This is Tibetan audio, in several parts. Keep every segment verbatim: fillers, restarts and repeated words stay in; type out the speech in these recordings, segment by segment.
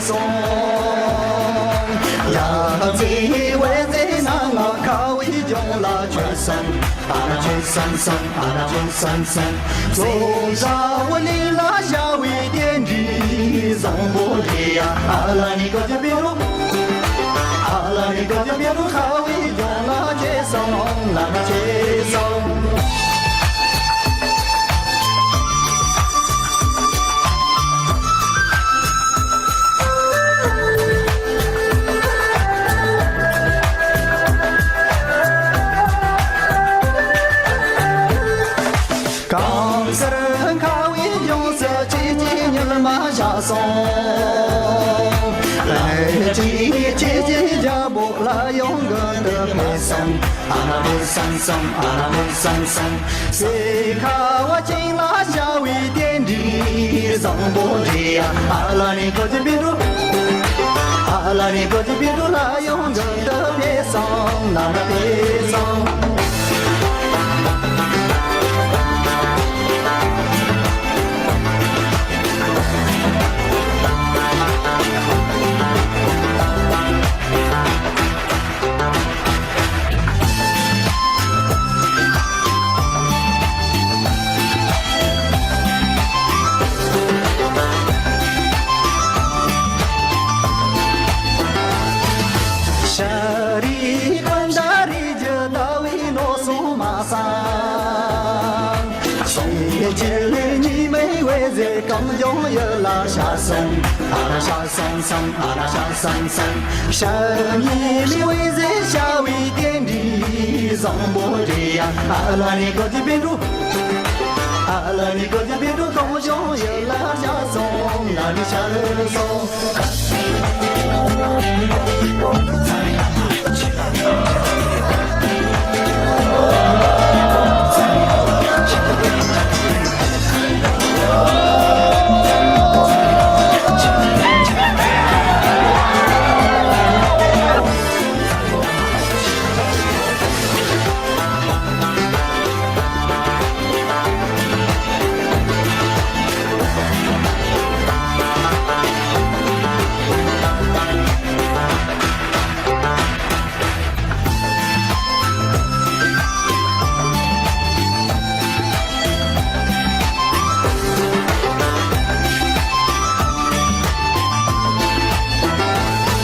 སོང་། ཡ་ཚེ་བས་ཚེ་ན་ང་ཁ་བའི་ལྗོངས་ལ་བྱོན་སོང་། ཨ་ན་བྱོན་སོང་སོང་། ཨ་ན་བྱོན་སོང་སོང་། ཙོང་ཁ་བ་གླིང་ལ་ཤར་བའི་རྟེན་འབྲེལ་བཟང་པོ་འདྲ་ཡ། ཨ་ལ་ནི་གོ་ཅི་པི་རུ། ཨ་ལ་ནི་གོ་ཅི་པི་རུ་ཁ་བའི་ལྗོངས་ལ་བྱོན་སོང་། ལ་ན་བྱོན་སོང་། གང་སར་ཁ་བའི་ལྗོངས་སུ་ཁྱེད་ཀྱི་ཉི་མ་ཤར་སོང་། ལ་ནི་ཁྱེད་ཀྱི་རྒྱལ་པོ་ལ་ཡང་མགོན་དུ་ཕེབས་སོང་། ཨ་ན་ཕེབས་སོང་སོང་། ཨ་ན་ཕེབས་སོང་སོང་། སེ་ཁ་བ་ཅན་ལ་ཤར་བའི་རྟེན་འབྲེལ་བཟང་པོ་འདྲ་ཡ། ཨ་ལ་ནི་གོ་ཅི་པི་རུ། ཨ་ལ་ནི་གོ་ཅི་པི་རུ་ལ་ཡང་མགོན་དུ་ཕེབས་སོང་། ལ་ན་ཕེབས་སོང་། ཤ་རི་ཀོན་ད་རི་རྒྱུད་ཟླ་བའི་ལོ་སོ་མ་སང་། ཤེས་བྱེད་ལས་ཉི་མའི་འོད་ཟེར་གངས་ལྗོངས་ཡུལ་ལ་ཤར་སོང་། ཨ་ན་ཤར་སོང་སོང་། ཨ་ན་ཤར་སོང་སོང་། ཤར་ཉི་མའི་འོད་ཟེར་ཤར་བའི་རྟེན་འབྲེལ་བཟང་པོ་འདྲ་ཡ། ཨ་ལ་ནི་གོ་ཅི་པི་རུ། ཨ་ལ་ནི་གོ་ཅི་པི་རུ་གངས་ལྗོངས་ཡུལ་ལ་ཤར་སོང་། ལ་ནི་ཤར་སོང་།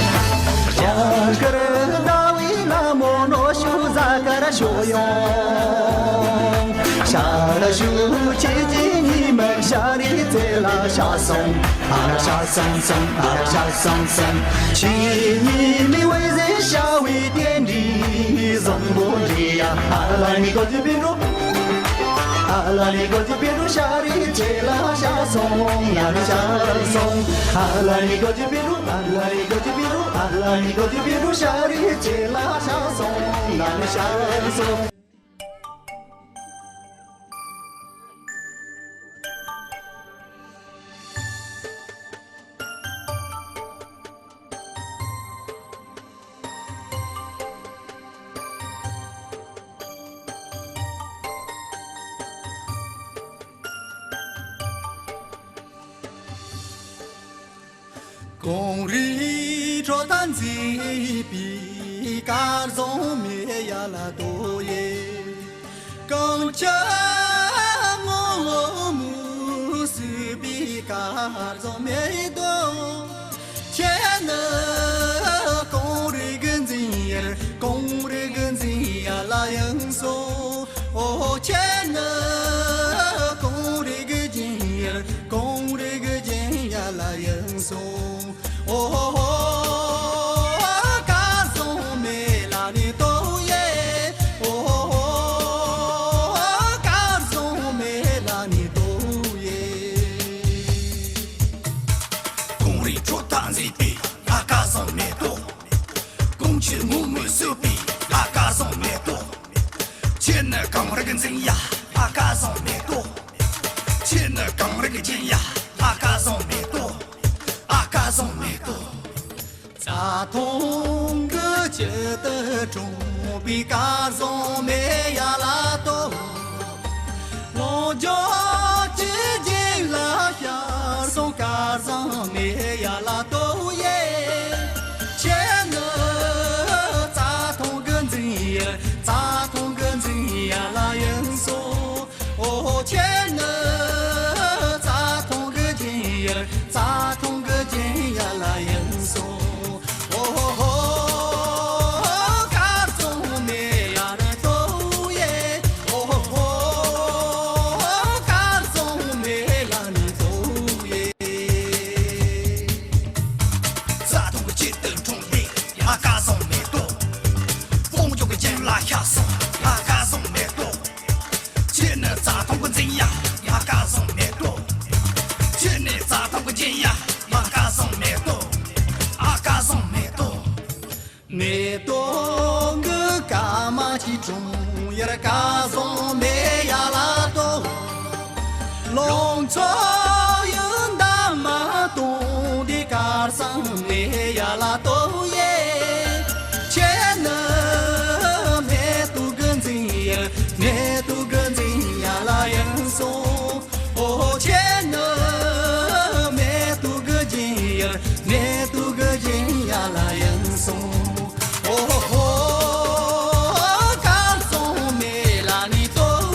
རྒྱ་གར་ཟླ་བའི་ལྷ་མོ་ནོར་བུ་གཟའ་སྐར་ཤོག་ཡོང་། ཤར་བཞུགས་ཁྱེད་ཀྱི་ཉི་མ་ཤར་རི་རྩེ་ལ་ཤར་སོང་། ཨ་ན་ཤར་སོང་སོང་། ཨ་ན་ཤར་སོང་སོང་། ཁྱེད་ཉི་མའི་འོད་ཟེར་ཤར་བའི་རྟེན་འབྲེལ་བཟང་པོ་འདྲ་ཡ། ཨ་ལ་ནི་གོ་ཅི་པི་རུ། ཨ་ལ་ནི་གོ་ཅི་པི་རུ་ཤར་རི་རྩེ་ལ་ཤར་སོང་། ལ་ནི་ཤར་སོང་། ཨ་ལ་ནི་གོ་ཅི་པི་རུ། ཨ་ལ་ནི་གོ་ཅི་པི་རུ། ཨ་ལ་ནི་གོ་ཅི་པི་རུ་ཤར་རི་རྩེ་ལ་ཤར་སོང་། ལ་ནི་ཤར་སོང་། གངས་རིའི་ཁྲོད་དུ་མཛེས་པའི་སྐལ་བཟང་མེ་ཡ་ལ་ཏོ་ཡེ། གངས་ཆུ་སྔོན་མོས་བསུས་པའི་སྐལ་བཟང་མེ་ཏོག། ཁྱེད་ནི་གངས་རི་གི་འཛིན་ཡུལ། གངས་རི་གི་འཛིན་ཡ་ལ་ཡང་སོང་། ཨོ། ཁྱེད་ནི་གངས་རི་གི་འཛིན་ཡུལ། གངས་རི་གི་འཛིན་ཡ་ལ་ཡང་སོང་། ཨོ། སྐལ་བཟང་མེ་ལ་ནི་ཏོ་ཡེ། ཨོ། སྐལ་བཟང་མེ་ལ་ནི་ཏོ་ཡེ། གངས་རིའི་ཁྲོད་དུ་མཛེས་པའི་སྐལ་བཟང་མེ་ཏོག། གངས་ཆུ་སྔོན་མོས་བསུས་པའི་སྐལ་བཟང་མེ་ཏོག། ཁྱེད་ནི་གངས་རི་གི་འཛིན་ཡ་སྐལ་བཟང་མེ་ཏོག། ཁྱེད་ནི་གངས་རི་གི་འཛིན་ཡ་སྐལ་བཟང་མེ་ཏོག། སྐལ་བཟང་མེ་ཏོག། རྩྭ་ཐང་གི་དཀྱིལ་དུ་འཁྲུངས་པའི་སྐལ་བཟང་མེ་ཡ་ལ་ཏོ། ལོ་རྒྱུས་ཀྱི་རྒྱན་ལ་ཤར་སོང་། སྐལ་བཟང་མེ་ཡ་ལ་ཏོ་ཡེ། མེ་ཏོག་གི་སྐར་མ་གཅིག་གྲོང་ཡར་སྐལ་བཟང་མེ་ཡར་ལ་གཏོང་། ལོངས་སྤྱོད་ཡོན་བདག་མ་གཏོང་དེ་སྐལ་བཟང་མེ་ཡར་ལ་གཏོང་ཡེ། ཁྱེད་ནི་མེ་ཏོག་གི་འཛིན་ཡུལ་མེ་ཏོག་གི་འཛིན་ཡར་ལ་ཡིན་སོང་། ཨོ་ཁྱེད་ནི་མེ་ཏོག་གི་འཛིན་ཡུལ་མེ་ཏོག་གི་འཛིན་ཡར་ལ་ཡིན་སོང་། ཨོ་ཧོ། སྐལ་བཟང་མེ་ལ་ནི་ཏོག་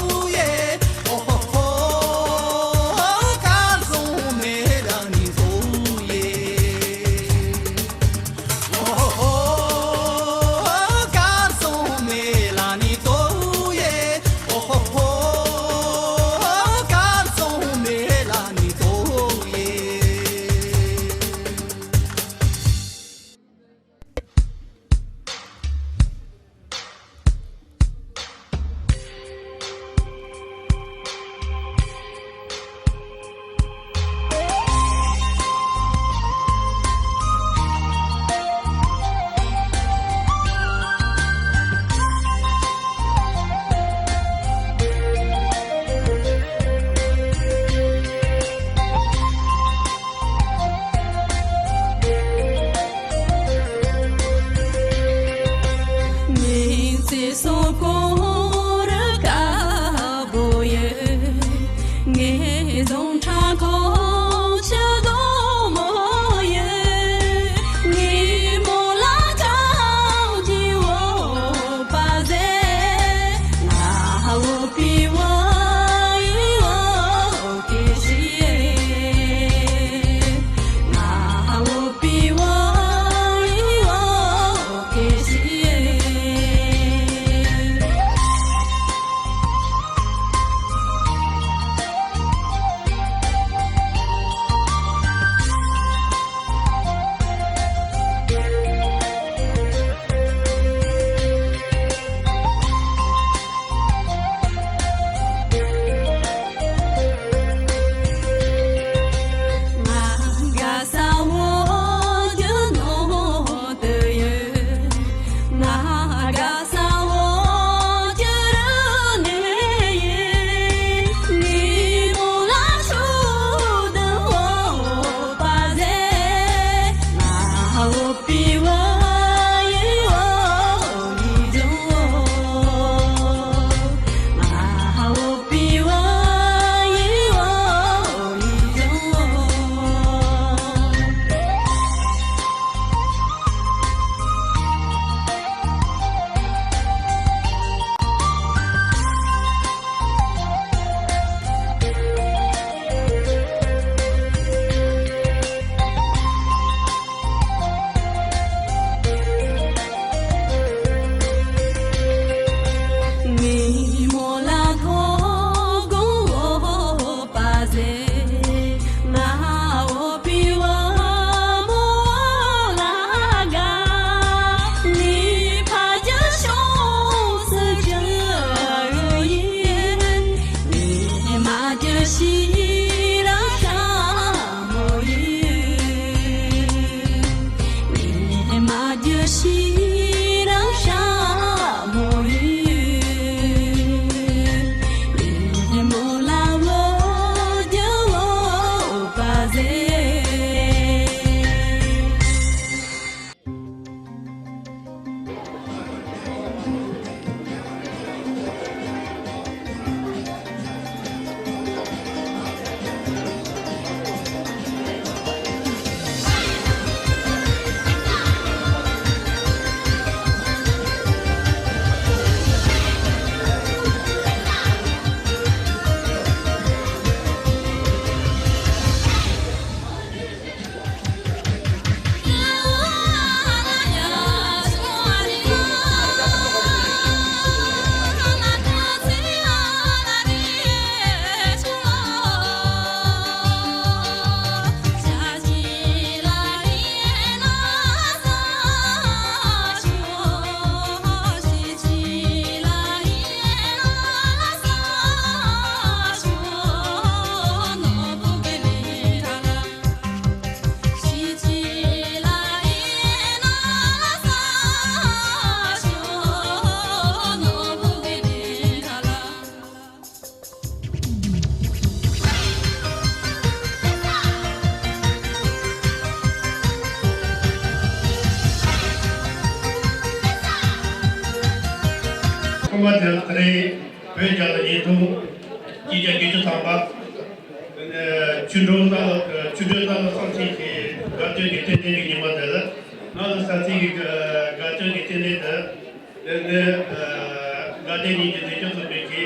ཐོག་མ་དེ་ལ་དེ་རིང་བོད་རྒྱལ་ལོ་ཉིས་སྟོང་གཅིག་བརྒྱ་བརྒྱད་ཅུ་ཐམ་པ། ཆུ་འབྲུག་གནམ་ལོ་ཆུ་འབྲུག་གནམ་ལོ་གསུམ་ཚེས་ཀྱི་དགའ་སྟོན་གྱི་རྟེན་འབྲེལ་གྱི་ཉིན་མོ་དེ་ལ། གནམ་ལོ་གསུམ་ཚེས་ཀྱི་དགའ་སྟོན་གྱི་རྟེན་འབྲེལ་དེ། དེ་ནས་དགའ་ལྡན་ཉིན་བཞི་འཛིན་སྐྱོང་ཚོགས་པའི་གི་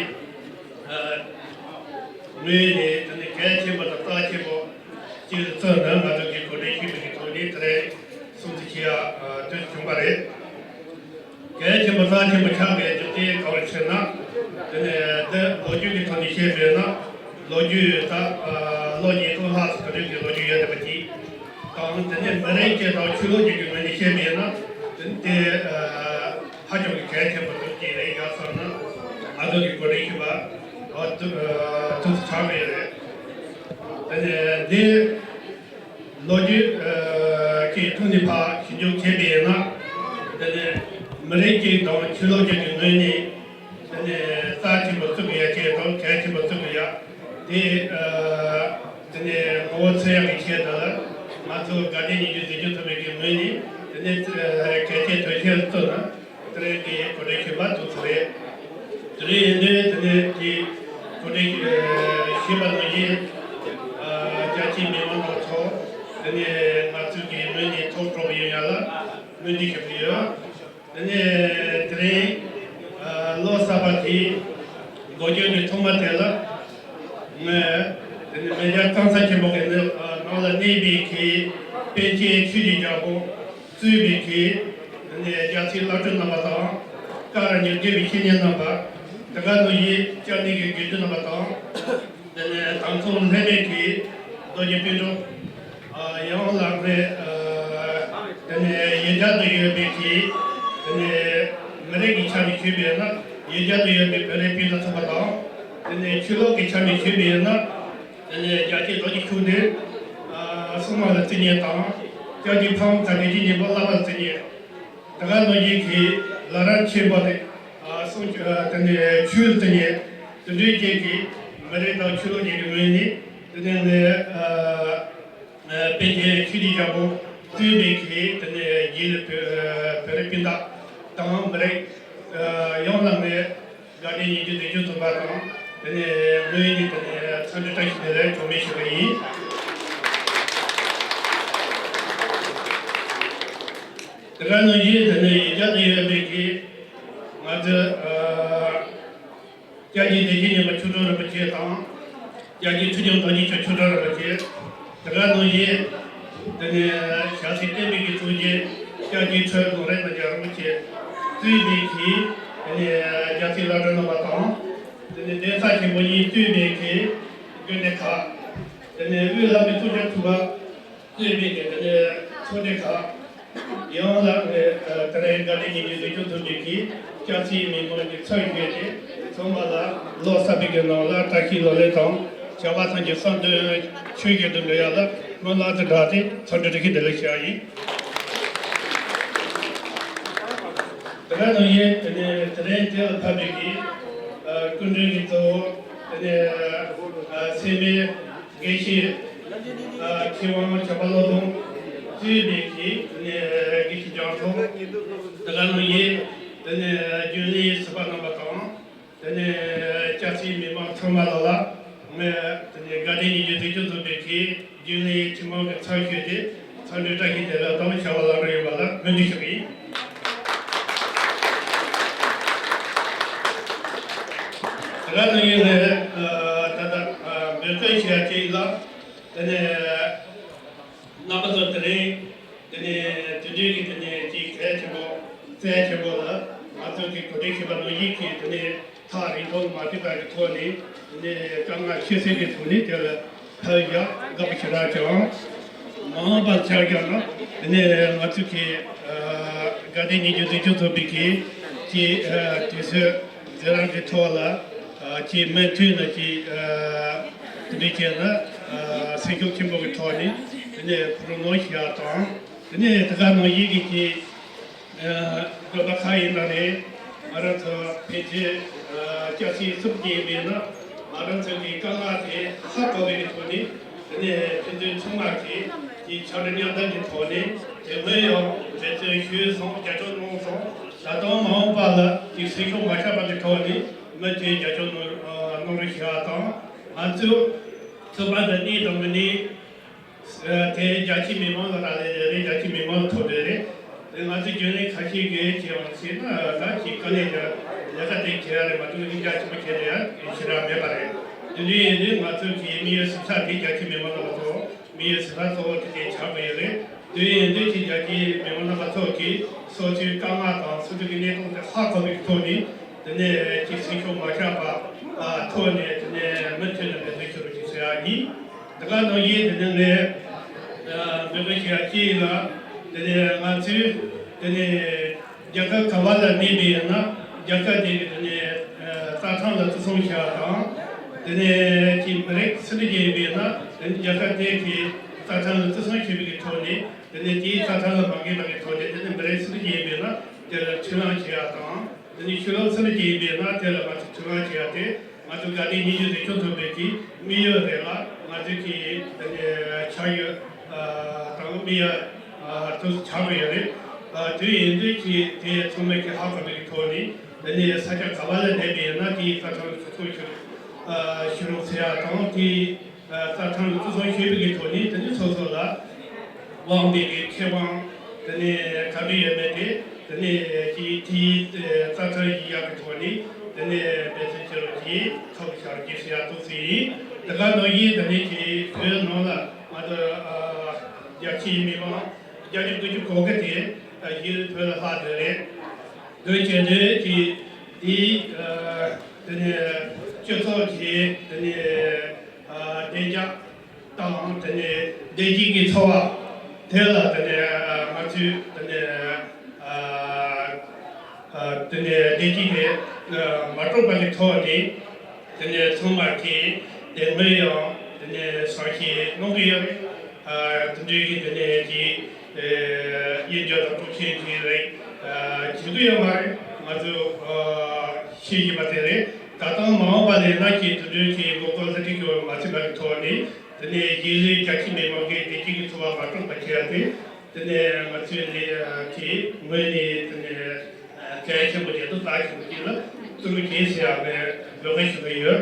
ངོས་ནས་དེ་ནས་གལ་ཆེན་པོ་དང་རྩ་ཆེན་པོ་གཅིག་བརྩིས་ནས་ང་ཚོ་གི་གོ་སྒྲིག་ཞུས་པའི་གི་ཐོག་ནས་དེ་རིང་སྲུང་བརྩི་བྱེད་ཡ་དུས་བྱུང་བ་རེད། གལ་ཆེན་པོ་རྩ་ཆེན་པོ་ཆགས་པའི་རྒྱུ་མཚན་ག་རེ་ཟེར་ན། དེ་ནས་འདི་ལོ་རྒྱུས་ཀྱི་ཐོག་ནས་བཤད་པས་ན། ལོ་རྒྱུས་ད་ལོ་ཉིས་སྟོང་ལྷག་ཙམ་གོ་སྒྲིག་གི་ལོ་རྒྱུས་ཡོད་བསྡད་པ་ཅིག་དང་། དེ་ནས་མི་རིགས་གཅིག་དང་ཆོས་ལུགས་གཅིག་གི་ངོས་ནས་བཤད་པས་ན། དེ་ནི་དེ་ཧ་ཅང་གི་གལ་ཆེན་པོ་འདུག་ཅིག་རེད། ཡག་སོང་ན་ང་ཚོ་གི་གོ་སྒྲིག་ཞུས་པ་ཐུགས་སུ་ཆགས་པ་རེད། དེ་ནས་འདི་ལོ་རྒྱུས་ཀྱི་ཐོག་ནས་ཕར་ཞིབ་འཇུག་བྱས་པས་ན། དེ་ནས་མི་རིགས་གཅིག་དང་ཆོས་ལུགས་གཅིག་གི་ངོས་ནས། དེ་ནས་རྩ་ཆེན་པོ་བརྩི་དགོས་ཡ་ཅིག་དང་གལ་ཆེན་པོ་བརྩི་དགོས་ཡ་དེ། དེ་ནས་ངོ་བོ་འཚོལ་ཡག་གི་ཆེད་དུ་ང་ཚོ་དགའ་ལྡན་ཉིན་བཞི་འཛིན་སྐྱོང་ཚོགས་པའི་གི་ངོས་ནས། དེ་ནས་གལ་ཆེའི་དོན་ཆེན་བརྩིས་ནས་དེ་རིང་གི་གོ་སྒྲིག་ཞུས་པ་འདུག་ཚོད་རེད། དེ་རིང་ཡིན་དུས་དེ་ནས་ཀྱི་གོ་སྒྲིག་ཞུས་པ་ནང་བཞིན། རྒྱ་ཆེའི་མི་མང་རྣམ་ཚོ། དེ་ནས་ང་ཚོའི་གི་ངོས་ནས་ཐུགས་སྤྲོ་བོ་ཡོང་ཡ་ལ་སྨོན་འདུན་ཞུ་གི་ཡོད། དེ་ནས་དེ་རིང་ལོ་གསར་པ་དེའི་འགོ་སྐྱོད་ཀྱི་ཐོག་མ་དེ་ལ། ངས་དེ་ནས་མེས་རྒྱལ་གཙང་ས་ཆེན་པོ་གི་ནང་ལ་གནས་པའི་གི་པཎ་ཆེན་ཆོས་ཀྱི་རྒྱལ་པོ་གཙོས་པའི་གི་དེ་ནས་རྒྱལ་སྲས་བླ་སྤྲུལ་རྣམ་པ་དང་། བཀའ་དང་ཉམས་རྒྱས་པའི་བཤེས་གཉེན་རྣམ་པ། དེ་ག་ནང་བཞིན་སྐྱབས་གནས་ཀྱི་དགེ་འདུན་རྣམ་པ་དང་། དེ་ནས་དམ་ཚོགས་ལྷད་མེད་ཀྱི་རྡོ་རྗེ་སྤུན་གྲོགས། ཡང་ལགས་རེད། དེ་ནས་ཡུལ་གྱར་དུ་ཡོད་པའི་གི། དེ་ནས་མི་རིགས་ཀྱི་ཆ་ནས་ཞུས་པས་ན་ཡུལ་གྱར་དུ་ཡོད་པའི་བོད་རིགས་སྤུན་ཟླ་ཚང་མ་དང་། དེ་ནས་ཆོས་ལུགས་ཀྱི་ཆ་ནས་ཞུས་པས་ན། དེ་ནས་རྒྱལ་གཅེས་རྡོ་རྗེ་ཤུགས་ལྡན་སྲུང་མ་ལ་བརྩི་མཁན་དང་། སྐྱབས་རྗེ་ཕ་བོང་ཁ་བདེ་སྐྱིད་སྙིང་པོ་བླ་མ་ལ་བརྩི་མཁན། དེ་ག་ནང་བཞིན་གྱི་ལ་རབས་ཆེན་པོ་དེ། གསུང་ཆོས་དེ་ནས་ཆོས་ལ་བརྩི་མཁན། དེ་འདྲའི་ཅན་གྱི་མི་རིགས་དང་ཆོས་ལུགས་གཉིས་ཀྱི་ངོས་ནས། དེ་ནས་ནས་པཎ་ཆེན་ཆོས་ཀྱི་རྒྱལ་པོ་གཙོས་པའི་གི་དེ་ནས་རྗེས་ལུས་བོད་རིགས་སྤུན་ཟླ་དང་མི་རིགས་ཡོངས་ལ་ངས་དགའ་ལྡན་ཉིན་བཞི་འཛིན་སྐྱོང་ཚོགས་པ་དང་དེ་ནས་ངོས་ནས་དེ་ནས་འཚམས་འདྲི་བཀྲ་ཤིས་བདེ་ལེགས་གྲངས་མེད་ཞུ་གི་ཡིན། དེ་ག་ནང་བཞིན་དེ་ནས་ཡུལ་གྱར་དུ་ཡོད་པའི་གི་ང་ཚོའི་སྐྱབས་རྗེ་བདེ་ཆེན་སྙིང་པོ་ཆོས་གྲགས་རིན་པོ་ཆེ་དང་། སྐྱབས་རྗེ་ཁྲི་བྱང་དར་རྒྱས་མཆོག་ཆོས་གྲགས་རིན་པོ་ཆེ། དེ་ག་ནང་བཞིན། དེ་ནས་ཞྭ་སེ་བསྟན་པའི་གི་གཙུག་རྒྱན་སྐྱབས་རྗེ་ཁྲི་ལོ་རས་རྣམ་རྒྱལ་རིན་པོ་ཆེ་གཙོས་པའི་གི། དེ་ནས་རྒྱལ་སྲས་བླ་སྤྲུལ་རྣམ་པ་དང་། དེ་ནས་གདན་ས་ཆེན་པོ་གཉིས་གཙོས་པའི་གི་དགོན་སྡེ་ཁག་དེ་ནས་དབུས་བླ་མའི་གཙུག་རྒྱན་ཚོགས་པ་གཙོས་པའི་གི་དེ་ནས་ཚོགས་སྡེ་ཁག་ཡང་ལ་དེ་རིང་དགའ་ལྡན་ཉིན་བཞི་འཛིན་སྐྱོང་ཚོགས་པའི་གི་སྐྱབས་རྗེ་མི་མང་གི་ཚབ་ཞུས་ཏེ། ཚང་མ་ལ་ལོ་གསར་པའི་གི་ནང་ལ་བཀྲ་ཤིས་ལོ་ལེགས་དང་བྱ་བ་ཐམས་ཅད་བསམ་དོན་ཆོས་བཞིན་དུ་འགྲུབ་ཡག་ལ་སྨོན་ལམ་དང་སྦྲགས་ཏེ་འཚམས་འདྲི་བཀྲ་ཤིས་བདེ་ལེགས་ཞུ་ཡག་ཡིན། དེ་ག་ནང་བཞིན་དེ་ནས་དེ་རིང་དེ་ལ་ཕེབས་པའི་གི་སྐུ་མགྲོན་གྱི་གཙོ་བོ་དེ་ནས་སེར་སྨད་དགེ་བཤེས་མཁས་དབང་བྱམས་པ་བློ་བཟང་གཙོས་པའི་གི་དེ་ནས་དགེ་བཤེས་རྒྱང་མཐོང་། དེ་ག་ནང་བཞིན་དེ་ནས་རྒྱུན་ལས་ཟུར་པ་རྣམ་པ་དང་། དེ་ནས་སྐྱབས་རྗེ་མི་མང་ཚང་མ་ལ་ལ་ངས་དེ་ནས་དགའ་ལྡན་ཉིན་བཞི་འཛིན་སྐྱོང་ཚོགས་པའི་གི་རྒྱུན་ལས་ཐུན་མོང་གི་ཚབ་ཞུས་ཏེ་འཚམས་འདྲི་བཀྲ་ཤིས་བདེ་ལེགས་དང་བྱ་བ་ལམ་འགྲོ་ཡོང་བ་ལ་སྨོན་འདུན་ཞུ་གི་ཡིན། དེ་ག་ནང་བཞིན་ནས་ད་ལྟ་འབོད་སྐུལ་བྱེད་ཡ་ཅིག་ལ། དེ་ནས་རྣམ་པ་ཚོ་དེ་རིང་དེ་ནས་དེ་འདྲའི་གི་དེ་ནས་ཅིག་གལ་ཆེན་པོ་རྩལ་ཆེན་པོ་ལ་ང་ཚོ་གི་གོ་སྒྲིག་བྱས་པ་ནང་བཞིན་གྱི་དེ་ནས་ཐག་རིང་ཐུང་མ་མཐུན་པ་གི་ཐོག་ནས་དེ་ནས་དཀའ་ངལ་ཁྱད་བསད་ཀྱི་ཐོག་ནས་དེ་ལ་ཕེབས་ཡག་དགའ་པོ་ཞེ་དྲག་བྱུང་། མ་འོངས་པ་ཆ་བཞག་ན་དེ་ནས་ང་ཚོ་གི་དགའ་ལྡན་ཉིན་བཞི་འཛིན་སྐྱོང་ཚོགས་པའི་གི་ཅིག་དུས་ཚོད་འཛིན་རིམ་གྱི་ཐོག་ལ་ཅིག་མུ་མཐུད་ནས་ཅིག་དེ་འདྲ་བྱས་ན་སེམས་ཤུགས་ཆེན་པོ་གི་ཐོག་ནས་དེ་ནས་རོགས་རམ་ཞུ་ཡག་དང་། དེ་ནས་དེ་ག་ནང་བཞིན་གྱི་ཅིག་དགོན་པ་ཁག་ཡིན་ན་རེད། ང་རང་ཚོ་ཕལ་ཆེར་སྐྱབས་རྗེ་གསུམ་གྱི་ཡིན་པས་ན་ང་རང་ཚོ་གི་དཀའ་ངལ་དེ་ཧ་གོ་བའི་གི་ཐོག་ནས་དེ་ནས་ཕན་ཚུན་ཚང་མ་གིས་ཅིག་ཕྱག་རོགས་མཉམ་འདེགས་ཀྱི་ཐོག་ནས་དེ་སྔོན་ཡང་འབད་བརྩོན་ཞུས་སོང་། རྒྱབ་སྐྱོར་གནང་སོང་། ད་དུང་མ་འོངས་པ་ལ་དེ་སེམས་ཤུགས་མ་ཆག་པ་གི་ཐོག་ནས་མི་དེ་རྒྱབ་སྐྱོར་གནང་གནང་རོགས་ཞུ་བ་དང་། ང་ཚོས་ཚོགས་པ་འདི་གནས་དང་མི་གནས། དེ་རྒྱ་ཆེའི་མི་མང་ལ་རག་ལས་རེད། རྒྱ་ཆེའི་མི་མང་ལ་ཐོབ་འདོད་རེད། དེ་ང་ཚོ་རྒྱུན་ལས་ཁ་ཤས་ཀྱིས་བྱས་པ་ཞིག་ན་ད་ཅིག་དཀའ་ལས་ཀྱི་ལས་ཀ་དེ་བྱེད་ཡ་རེད་མ་གཏོགས་ཡིན་རྒྱ་ཆེན་པོ་བྱེད་འདོད་ཡ་ཞེ་དྲག་མེད་པ་རེད། དེ་འདྲ་ཡིན་དུས་ང་ཚོ་གི་དམིགས་ཡུལ་གཟེངས་རྟགས་དེ་རྒྱ་ཆེའི་མི་མང་ལ་ཐོབ། དམིགས་ཡུལ་གཟེངས་རྟགས་གཙོ་བོ་དེ་དེ་ཆགས་ཀྱི་ཡོད་རེད། དེ་ཡིན་དུས་ཀྱི་རྒྱ་ཆེའི་མི་མང་རྣམ་པ་ཚོ་གིས་སོ་སོའི་དཀའ་ངལ་དང་སོ་སོའི་གི་གནས་སྟངས་དེ་ཧ་གོ་བའི་ཐོག་ནས་དེ་ནས་ཀྱི་སེམས་ཤུགས་མ་ཆག་པ་ཐོག་ནས་དེ་ནས་མུ་མཐུད་ནས་འབད་བརྩོན་ཞུ་རོགས་ཞེས་ཟེར་ཡ་ཡིན། དེ་ག་ནང་བཞིན་དེ་ནས་ངས་འབོད་སྐུལ་ཞུ་ཡ་གཅིག་ལ། དེ་ནས་ང་ཚོས་དེ་ནས་རྒྱལ་ཁབ་ག་བ་ལ་གནས་པ་ཡིན་ན་རྒྱལ་ཁབ་དེ་གི་དེ་ནས་རྩྭ་ཐང་ལ་བརྩི་སྲུང་བྱེད་པ་དང་། དེ་ནས་ཀྱི་མི་རིགས་སུ་འདྲ་ཅིག་ཡིན་པ་ཡིན་ན་དེ་ནས་རྒྱལ་ཁབ་དེ་གི་རྩྭ་ཐང་ལ་བརྩི་སྲུང་བྱེད་པའི་གི་ཐོག་ནས། དེ་ནས་དེའི་རྩྭ་ཐང་ལ་མ་འགལ་བ་གི་ཐོག་ནས་དེ་ནས་མི་རིགས་སུ་འདྲ་ཅིག་ཡིན་པ་ཡིན་ན་དེ་ལ་འཁྲུན་ལན་བྱེད་ཡ་དང་། དེ་ནས་ཆོས་ལུགས་སུ་འདྲ་ཅིག་ཡིན་པ་ཡིན་ན་དེ་ལ་ང་ཚོས་འཁྲུན་ལན་བྱེད་ཡ་དེ་ང་ཚོ་དགའ་ལྡན་ཉིན་བཞི་རིག་གཞུང་ཚོགས་པའི་གི་དམིགས་ཡུལ་རེད་ལ། ང་ཚོས་ཀྱི་དེ་ནས་ཆགས་ཡོད་དང་དམིགས་ཡུལ་དུ་ཆགས་ཡོད་རེད། དེ་ཡིན་དུས་ཀྱི་དེ་ཚང་མས་ཀྱི་ཧ་གོ་བའི་གི་ཐོག་ནས་དེ་ནས་ས་ཆ་ག་བ་ལ་བསྡད་པ་ཡིན་ན་དེའི་རྩྭ་ཐང་ལ་བརྩི་སྲུང་ཞུ་ཞུ་རོགས་ཟེར་ཡ་དང་། དེའི་རྩྭ་ཐང་ལ་བརྩི་སྲུང་ཞུས་པའི་གི་ཐོག་ནས་དེ་ནས་སོ་སོ་ལ་དབང་བའི་གི་ཁེ་དབང་དེ་ནས་ག་འདྲ་ཡོད་མེད་དེ་དེ་ནས་ཀྱི་དེའི་རྩྭ་ཐང་ཡིན་ཡག་གི་ཐོག་ནས་དེ་ནས་འབད་བརྩོན་བྱེད་རོགས་ཀྱིས་ཁག་བཞག་རྒྱུ་ཟེར་ཡ་འདུག་ཟེར་ཡིན། དེ་ག་ནང་བཞིན་དེ་ནས་ཀྱི་བོད་ནང་ལ་ང་ཚོ་རྒྱ་ཆེའི་མི་མང་བརྒྱ་ཆ་དགུ་བཅུ་གོ་གི་དེ་གཞི་བོད་ལ་ལྷག་བསྡད་རེད། དོན་བྱེད་འདོད་ཀྱི་དེའི་དེ་ནས་སྤྱི་ཚོགས་ཀྱི་དེ་ནས་བདེ་འཇགས་དང་དེ་ནས་བདེ་སྐྱིད་ཀྱི་འཚོ་བ་དེ་ལ་དེ་ནས་ང་ཚོས་དེ་ནས་དེ་ནས་བདེ་སྐྱིད་དེ་མ་དཀྲུགས་པ་གི་ཐོག་ནས། དེ་ནས་ཚང་མ་གིས་དེ་སྔོན་ཡང་དེ་ནས་བསམ་ཤེས་གནང་གི་ཡོད་རེད། དེ་འདྲའི་གི་དེ་ནས་ཀྱི་དབྱེ་འབྱེད་དང་དཀྲུག་ཤིང་གི་རིགས་བྱེད་ཀྱི་ཡོད་མ་རེད། ང་ཚོས་ཤེས་ཀྱི་མ་དེ་རེད། ད་དུང་མ་འོངས་པ་ལས་ན་གི་དེ་འདྲའི་གི་མགོ་སྐོར་ལྷ་ཁྲིད་ཀྱི་མ་ཚིམ་པ་གི་ཐོག་ནས་དེ་ནས་རྗེས་ལུས་རྒྱ་ཆེ་མི་མང་གི་བདེ་སྐྱིད་ཀྱི་འཚོ་བ་མ་དཀྲུགས་པ་བྱེད་ཡ་དེ། དེ་ནས་ང་ཚོས་ནི་ཨ་དེ་ངོས་ནས་དེ་ནས་ཨ་གལ་ཆེན་པོ་དེ་ཚོ་ལྟ་ཞིབ་ཀྱིས་ལ་བསྟུར་གྱིས་ཟེར་ཡག་གི་འབོད་སྐུལ་ཞུ་གི་ཡོད།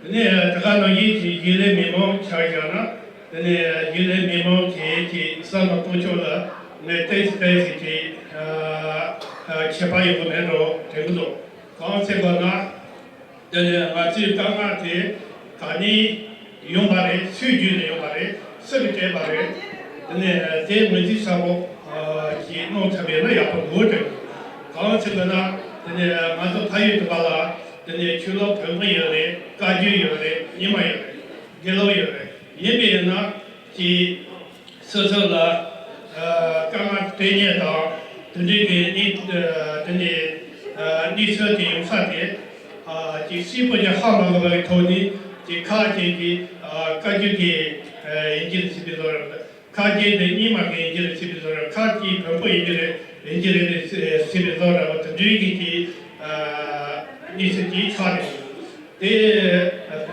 དེ་ནས་དེ་ག་ནང་བཞིན་གྱི་རྒྱུན་ལས་མི་མང་ཆ་བཞག་ན། དེ་ནས་རྒྱུན་ལས་མི་མང་གི་གི་བསམ་བློ་གཏོང་ཕྱོགས་ལ་ངས་ཏོག་ཙམ་ཏོག་ཙམ་གྱི་ཨ་ཨ་ཁྱད་པར་ཡོད་པ་མེད་འགྲོ་དྲན་གྱི་འདུག་གང་ཟེར་བ་ན། དེ་ནས་ང་ཚོའི་དཀའ་ངལ་དེ་ག་ནས་ཡོང་བ་རེད། སུའི་བརྒྱུད་ནས་ཡོང་བ་རེད། སུ་གིས་སྤྲད་པ་རེད། དེ་ནས་དེ་ངོས་འཛིན་ཚ་པོ་ཞིག་གནང་ཐུབ་པ་ཡིན་ན་ཡག་པོ་འདུག་དྲན། གང་ཟེར་བ་ན་དེ་ནས་ང་ཚོ་ཕ་ཡུལ་དུ་བ་ལ་དེ་ནས་ཆོས་ལུགས་བོན་པོ་ཡོད་རེད། བཀའ་བརྒྱུད་ཡོད་རེད། རྙིང་མ་ཡོད་རེད། དགེ་ལུགས་ཡོད་རེད། ཡིན་པས་ན་ཀྱི། སོ་སོ་ལ་ཨ་དཀའ་ངལ་སྤྲད་མཁན་དང་དེ་འདྲའི་གི་གནས་ཨ་དེ་ནས་ཨ་གནས་ཚུལ་དེ་ཡོང་ས་དེ་ཨ་ཅིག་གསལ་པོ་ཅིག་ཧ་མ་གོ་བའི་ཐོག་ནས་ཅིག་ཁ་ཅིག་གིས་ཨ་བཀའ་བརྒྱུད་ཀྱི་ཨ་ཡིན་གྱི་རེད་ཟེར་བའི་བཟོ་འདྲ། ཁ་ཅིག་དེ་རྙིང་མ་གི་ཡིན་གྱི་རེད་ཟེར་བའི་བཟོ་འདྲ། ཁ་ཅིག་བོན་པོ་ཡིན་གྱི་རེད་ཡིན་གྱི་རེད་ཟེར་བའི་བཟོ་འདྲ་བ་དེ་འདྲའི་གི་ཅིག་ཨ་གནས་ཚུལ་ཅིག་ཆགས་རེད། དེ་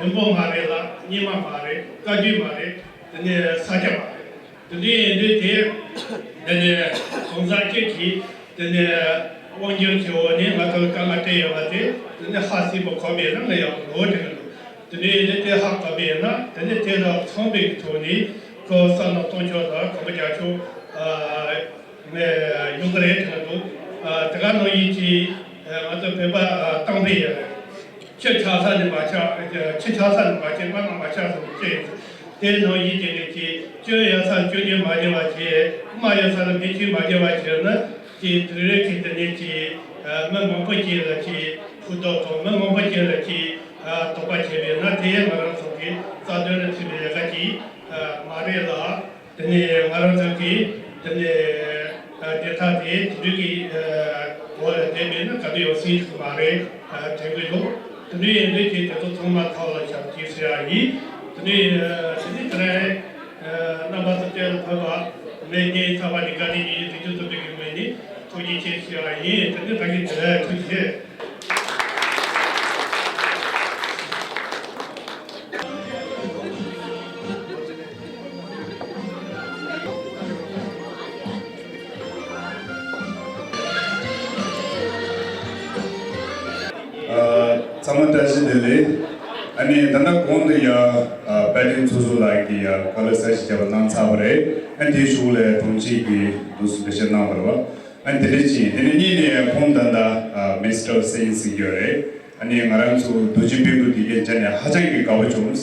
བོན་པོ་མ་རེད་ལ། རྙིང་མ་མ་རེད། བཀའ་བརྒྱུད་མ་རེད། དེ་ནས་ས་སྐྱ་མ་རེད། དེ་འདྲའི་ཡིན་དུས་དེ་དེ་ནས་གང་ཟག་གཅིག་གིས་དེ་ནས་དབང་སྒྱུར་གྱི་འོག་ནས་ང་ཚོར་དཀའ་ངལ་སྤྲད་ཡོད་པ་དེ་དེ་ནས་ཧ་སི་པོ་གོ་བས་ན་ང་ཡང་ངོ་དྲན་འདུག་དེ་འདྲའི་ཡིན་དུས་དེ་ཧ་གོ་བས་ན་དེ་ནས་དེ་ལ་ཚང་བའི་ཐོག་ནས་ཁོ་བསམ་བློ་གཏོང་ཕྱོགས་དང་གོམ་པ་རྒྱག་ཕྱོགས་ཨ་ནས་ཡོང་གི་རེད་དྲན་འདུག་ཨ་དེ་ག་ནང་བཞིན་གྱི་ཨ་ང་ཚོ་བོད་པ་ཨ་གཏམ་དཔེ་ཡོད་རེད། ཁྱི་ཆགས་ས་ནས་མ་ཆགས། ཁྱི་ཆགས་ས་ནས་མ་ཆགས། རྨ་ནས་མ་ཆགས་ཟེར་བའི་སྐད་ཡོད། དེ་ནང་བཞིན་བྱས་ནས་ཀྱི་སྐྱོན་ཡོད་ས་ལ་སྐྱོན་བརྗོད་མ་བྱས་པ་བྱས། རྨ་ཡོད་ས་ལ་མིང་ཆུང་མ་བརྗོད་པ་བྱས་ན་ཀྱི་དུས་རབས་ཀྱི་དེ་ནས་ཀྱི་ཨ་མི་མང་པོ་ཅིག་ལ་ཀྱི་ཕུགས་རྡོག་དང་མི་མང་པོ་ཅིག་ལ་ཀྱི་ཨ་དོགས་པ་བྱས་པས་ན་དེ་ང་རང་ཚོ་གི་རྩ་དོན་ལ་མཐུན་པའི་ལས་ཀ་ཅིག་ཨ་མ་རེད་ལ། དེ་ནས་ང་རང་ཚོ་གིས་དེ་ནས་ཨ་དེ་དག་དེ་དེ་འདྲའི་གི་ཨ་འོག་ལ་བསྡད་མེད་ན་ག་དུས་ཡོང་སྲིད་ཐུབ་མ་རེད། ཨ་དྲན་གྱི་འདུག་དེ་འདྲའི་ཡིན་དུས་ཀྱི་དེ་ཚོ་ཚང་མ་ཐག་ལ་བཞག་ཅིག་ཟེར་ཡ་ཡིན། དེ་ནས་ཨ་དེ་ནས་དེ་རིང་ཨ་རྣམ་པ་ཚོ་བཅས་ལ་ཕེབས་པ་ངས་ངའི་ཚབ་པ་ནས་དགའ་ལྡན་ཉིན་བཞི་དུས་ཆེན་ཚོགས་པའི་གི་ངོས་ནས་ཐུགས་རྗེ་ཆེ་ཞུ་ཡ་ཡིན། དེ་ནས་ད་གིན་དེ་ལ་ཐུགས་རྗེ་ཆེ། ཚང་མ་བཀྲ་ཤིས་བདེ་ལེགས། ཨ་ནི་ད་ལྟ་གོང་དུ་ཡ་ཨ་དཔལ་ལྡན་ཚོགས་གཙོ་ལགས་ཀྱིས་ཡ་བཀའ་སློབ་གསར་ཞིག་བརྒྱབ་པ་གནང་ཚར་བ་རེད། ཨ་ནི་དེའི་གཞུག་ལ་དྲུང་ཆེ་གིས་འདུག་སེ་འགྲེལ་བཤད་གནང་བ་རེད་བ། ཨ་ནི་དེ་འདྲ་ཅིག་དེ་ནས་གཉིས་ནས་ཁོང་ད་ལྟ་ཨ་མི་སི་ཊར་སེ་ཡིན་ཟེར་གྱི་ཡོད་རེད། ཨ་ནི་ང་རང་ཚོ་རྡོ་རྗེ་སྤུན་གྲོགས་དེ་གས་མཇལ་ནས་ཧ་ཅང་གི་དགའ་པོ་བྱུང་།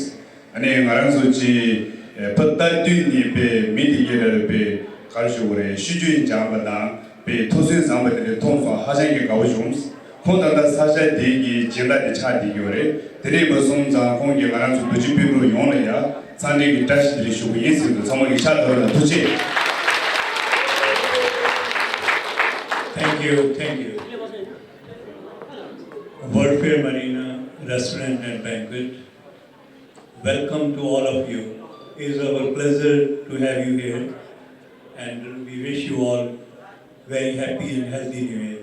ཨ་ནི་ང་རང་ཚོ་ཅིག་ཨེ་བོད་ལྟ་དུས་ནས་པའི་མི་དེ་གས་ལ་རེད་པའི་ག་རེ་ཞུ་དགོས་རེད། ཤིས་བརྗོད་སྦྱངས་པ་དང་པའི་ཐུགས་སུན་བཟང་པ་དེ་འདྲ་མཐོང་སོང་། ཧ་ཅང་གི་དགའ་པོ་བྱུང་། ཁོང་ད་ལྟ་ས་ཆ་དེ་གི་སྦྱིན་བདག་དེ་ཆགས་བསྡད་ཡོད་རེད། དེ་འདྲ་ཡིན་པ་སོང་ཙང་ཁོང་གིས་ང་རང་ཚོ་རྡོ་རྗེ་སྤུན་གྲོགས་ཡོངས་ལ་ཡ་འཚམས་འདྲི་གི་བཀྲ་ཤིས་བདེ་ལེགས་ཞུ་གི་ཡིན་ཟེར་འདུག་ཚང་མ་གི་ཕྱག་དར་ལ་ཐུགས་རྗེ་ཆེ། Thank you, thank you. World Fair Marina Restaurant and Banquet, welcome to all of you. It is our pleasure to have you here, and we wish you all very happy and healthy New Year.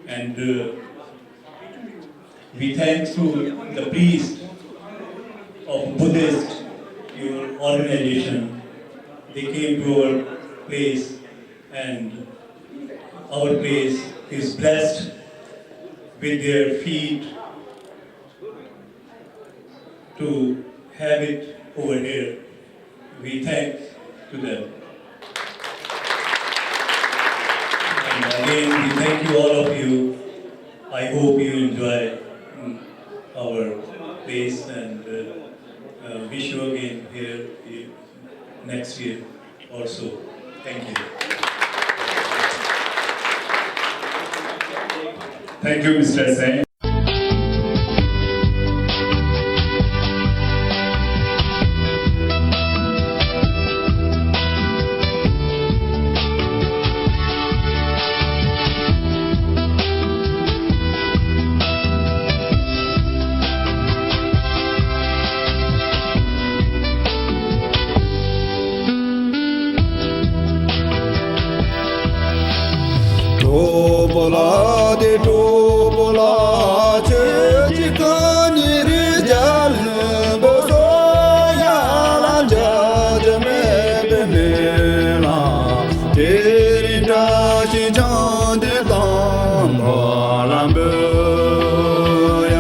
And uh, we thanks to the priest of Buddhist, your organization. They came to our place, and our place is blessed with their feet to have it over here. We thank to them. And again, we thank you, all of you. I hope you enjoy, mm, our place, and uh, uh, wish you again here, uh, next year also. Thank you. Thank you, Mister Sen. གྲོགས་པོ་ལགས་དེ་གྲོགས་པོ་ལགས། ཁྱོད་ཀྱི་སྐུ་ཉིད་རི་རྒྱལ་ལྷུན་པོ་སོགས་ཡ་ལ་འཇའ་ཆི་མེད་པའི་མེ་ལ། དེ་རིང་བཀྲ་ཤིས་ཆང་དེ་དང་བ་ལམ་བུ་ཡ།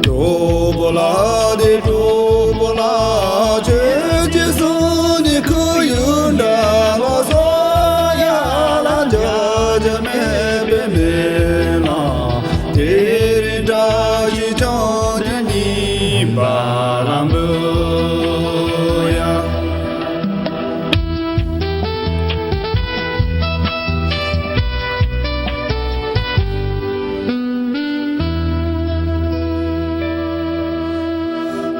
གྲོགས་པོ་ལགས་དེ་གྲོགས་པོ་ལགས། ཁྱོད་ཀྱི་གསུང་ནི་ཁོར་ཡུག་འདྲ་བ་སོགས་ཡ་ལ་འཇའ་ཆི་མེད་པའི་མེ་ལ། དེ་རིང་བཀྲ་ཤིས་ཆང་དེ་ནི་བ་ལམ་བུ་ཡ།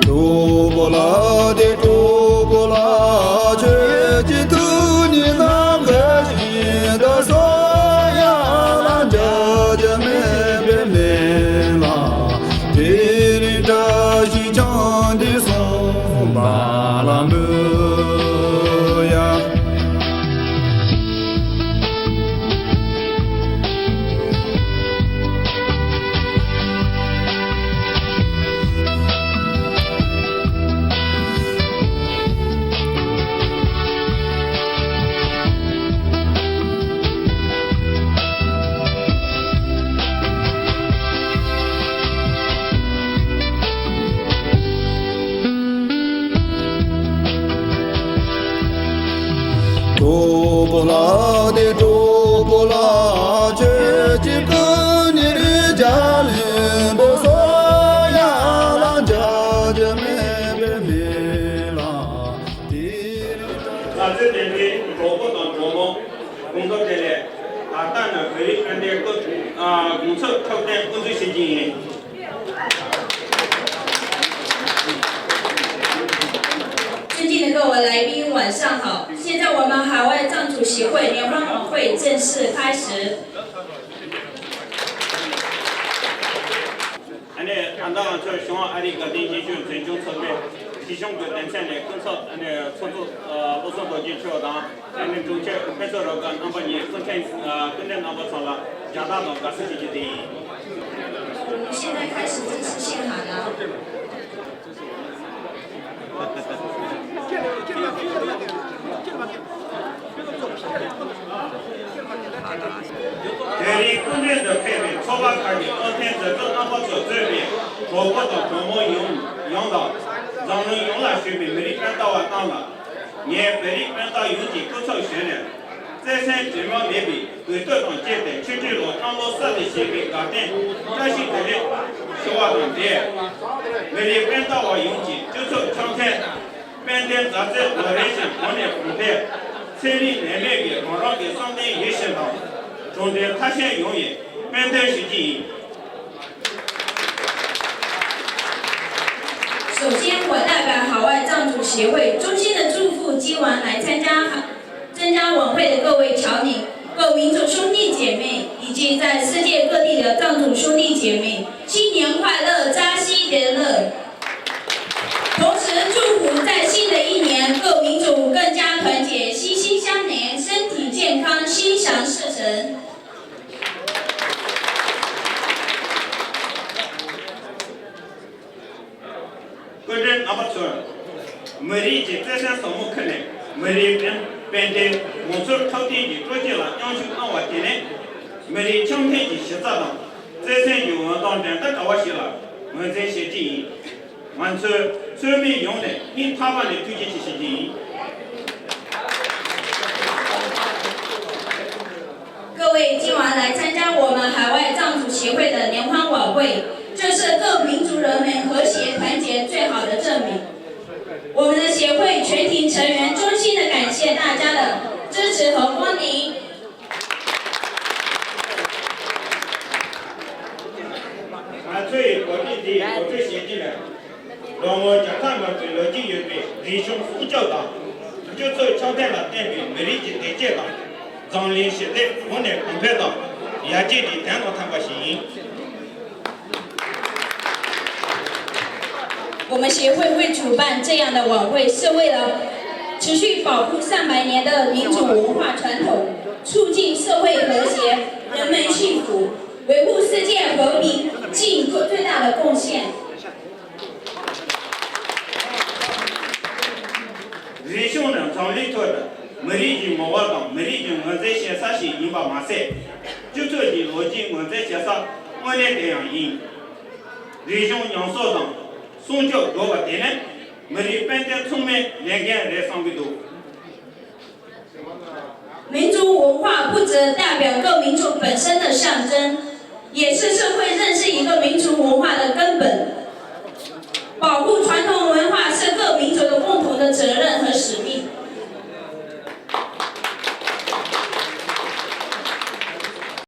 གྲོགས་པོ་ལགས་དེ་གྲོགས་པོ་ལགས། ཁྱོད་ཀྱི་ཐུགས་ཉིད་ནམ་མཁའ་བཞིན་དུ་སོགས་ཡ་ལ་འཇའ་ཆི་མེད་པའི་མེ་ལ། དེ་རིང་བཀྲ་ཤིས་ཆང་དེ་གསུང་བ་ལམ་བུ་ཡ། གྲོགས་པོ་ལགས་དེ་གྲོགས་པོ་ལགས། ཁྱོད་ཀྱི་སྐུ་ཉིད་རི་རྒྱལ་ལྷུན་པོ་སོགས་ཡ་ལ་འཇའ་ཆི་མེད་པའི་མེ་ལ། དེ་རིང་ང་ཚོའི་དེ་རིང་གྲོགས་པོ་དང་གྲོགས་མོ་དགོང་དྲོ་བདེ་ལེགས། ད་ལྟ་ནས་བོད་རིགས་དཔལ་ལྡན་སྐུ་ཨ་གུང་ཚིགས་འཁྲབ་སྟོན་དབུ་འཛུགས་བྱེད་ཀྱི་ཡིན། 尊敬的各位来宾，晚上好。现在我们海外藏族协会联欢晚会正式开始。 ཨ་ནི་ད་ལྟ་ང་ཚོའི་གཞུང་ཨ་རིའི་དགའ་ལྡན་རྗེས་འཇུག་འཛིན་སྐྱོང་ཚོགས་པའི་སྲིད་གཞུང་གི་སྡེ་ཚན་ནས་སྐུ་ཚབ་ཨ་ནི་ཚོགས་གཙོ་ཨ་བློ་བཟང་རྡོ་རྗེ་མཆོག་དང་། ཨ་ནི་དྲུང་ཆེ་ཕུན་ཚོགས་རབ་དགའ་རྣམ་པ་གཉིས་སྐུ་མགྲོན་ཨ་སྐུ་མགྲོན་རྣམ་པ་ཚོ་ལ་མཇལ་དར་དང་དགའ་བསུ་ཞུ་རྒྱུ་དེ་ཡིན། 我们现在开始正式献花了。དེ་རིང་སྐུ་མགྲོན་དུ་ཕེབས་པའི་ཚོགས་པ་ཁག་གི་བློ་མཐུན་མཛད་གཙོ་རྣམ་པ་ཚོས་གཙོས་པའི་གྲོགས་པོ་དང་གྲོགས་མོ་ཡོངས་ཡོངས་དང་། འཛམ་གླིང་ཡོངས་ལ་ཞུགས་པའི་མི་རིགས་སྤུན་ཟླ་བ་རྣམས་ལ། ངས་བོད་རིགས་སྤུན་ཟླ་ཡོངས་ཀྱི་སྐུ་ཚབ་ཞུས་ནས། བརྩེ་སེམས་དྲི་མ་མེད་པའི་འོས་བསྟོད་དང་བཅས་ཏེ། ཆུ་སྤྲེལ་ལོ་གཏམ་ལོ་གསར་དུ་བཞད་པའི་དགའ་སྟོན་བཀྲ་ཤིས་བདེ་ལེགས་ཞུ་བ་དང་འབྲེལ། མི་རིགས་སྤུན་ཟླ་བ་ཡོངས་ཀྱི་སྤྱི་ཚོགས་འཆམ་མཐུན། དཔལ་ལྡན་མཛའ་བརྩེ་ལོ་རེ་བཞིན་གོང་ནས་གོང་འཕེལ། ཚན་རིག་ནད་མེད་ཀྱི་རང་རང་གི་བསམ་དོན་ཡིད་བཞིན་དང་། གྲུབ་འབྲས་མཐར་ཕྱིན་ཡོང་བའི་སྨོན་འདུན་ཞུ་རྒྱུ་ཡིན། 首先，我代表海外藏族协会衷心的祝福今晚来参加参加晚会的各位侨民、各民族兄弟姐妹，以及在世界各地的藏族兄弟姐妹，新年快乐，扎西德勒！同时祝福在新的一年，各民族更加团结，心心相连，身体健康，心想事成。 སྐུ་མགྲོན་རྣམ་པ་ཚོས། མི་རིགས་ཀྱི་བརྩེ་སེམས་ཟབ་མོ་ཁུར་ནས། མི་རིགས་དཔལ་ལྡན་དགོངས་ཚུལ་འཁྲབ་སྟོན་གྱི་སྤྲོ་སྐྱིད་ལ་སྙོམས་ཞུགས་གནང་བ་དེ་ནི། མི་རིགས་འཆམ་མཐུན་གྱི་གཞི་རྩ་དང་། བརྩེ་སེམས་ཀྱི་འོད་མདངས་འགྲན་ཟླ་བྲལ་བ་ཞིག་ལ་ངོས་འཛིན་བྱེད་ཀྱི་ཡིན། ང་ཚོས་ཚོགས་མི་ཡོངས་ནས་སྙིང་ཐག་པ་ནས་ཐུགས་རྗེ་ཆེ་ཞུ་རྒྱུ་ཡིན། 各位今晚来参加我们海外藏族协会的联欢晚会，这是各民族人民和谐团结最好的证明。我们的协会全体成员衷心的感谢大家的支持和光临。 ང་ཚོའི་གོ་སྒྲིག་འདིའི་གོ་སྒྲིག་བྱེད་ཀྱི་ལ། ལོ་ངོ་བརྒྱ་ཕྲག་མང་པོའི་ལོ་རྒྱུས་ཡོད་པའི་རིག་གཞུང་སྲུང་སྐྱོབ་དང་། སྤྱི་ཚོགས་འཆམ་མཐུན་ལ་བརྟེན་པའི་མི་རིགས་ཀྱི་བདེ་སྐྱིད་དང་། འཛམ་གླིང་ཞི་བདེ་གོང་ནས་གོང་འཕེལ་དང་ཡར་རྒྱས་ཀྱི་དོན་དང་མཐུན་པ་ཞིག་ཡིན། 我们协会会主办这样的晚会，是为了持续保护上百年的民族文化传统，促进社会和谐，人们幸福，维护世界和平，尽最大的贡献。 རིག་གཞུང་ནི་འཛམ་གླིང་ཐོག་ཏུ་མི་རིགས་ཀྱི་ངོ་བོ་དང་མི་རིགས་ཀྱི་ངོས་འཛིན་བྱེད་ས་ཞིག་ཡིན་པ་མ་ཟད། སྤྱི་ཚོགས་ཀྱི་ལོ་རྒྱུས་ངོས་འཛིན་བྱེད་ས་དངོས་གནས་དེ་ཡང་ཡིན། རིག་གཞུང་ཉམས་གསོ་དང་སྲུང་སྐྱོབ་དགོས་པ་དེ་ནི་མི་རིགས་སྤུན་ཟླ་ཚང་མའི་ལས་འགན་རེད་བསམ་གྱི་འདུག། 民族文化不只代表各民族本身的象征，也是社会认识一个民族文化的根本。保护传统文化是各民族的共同的责任和使命。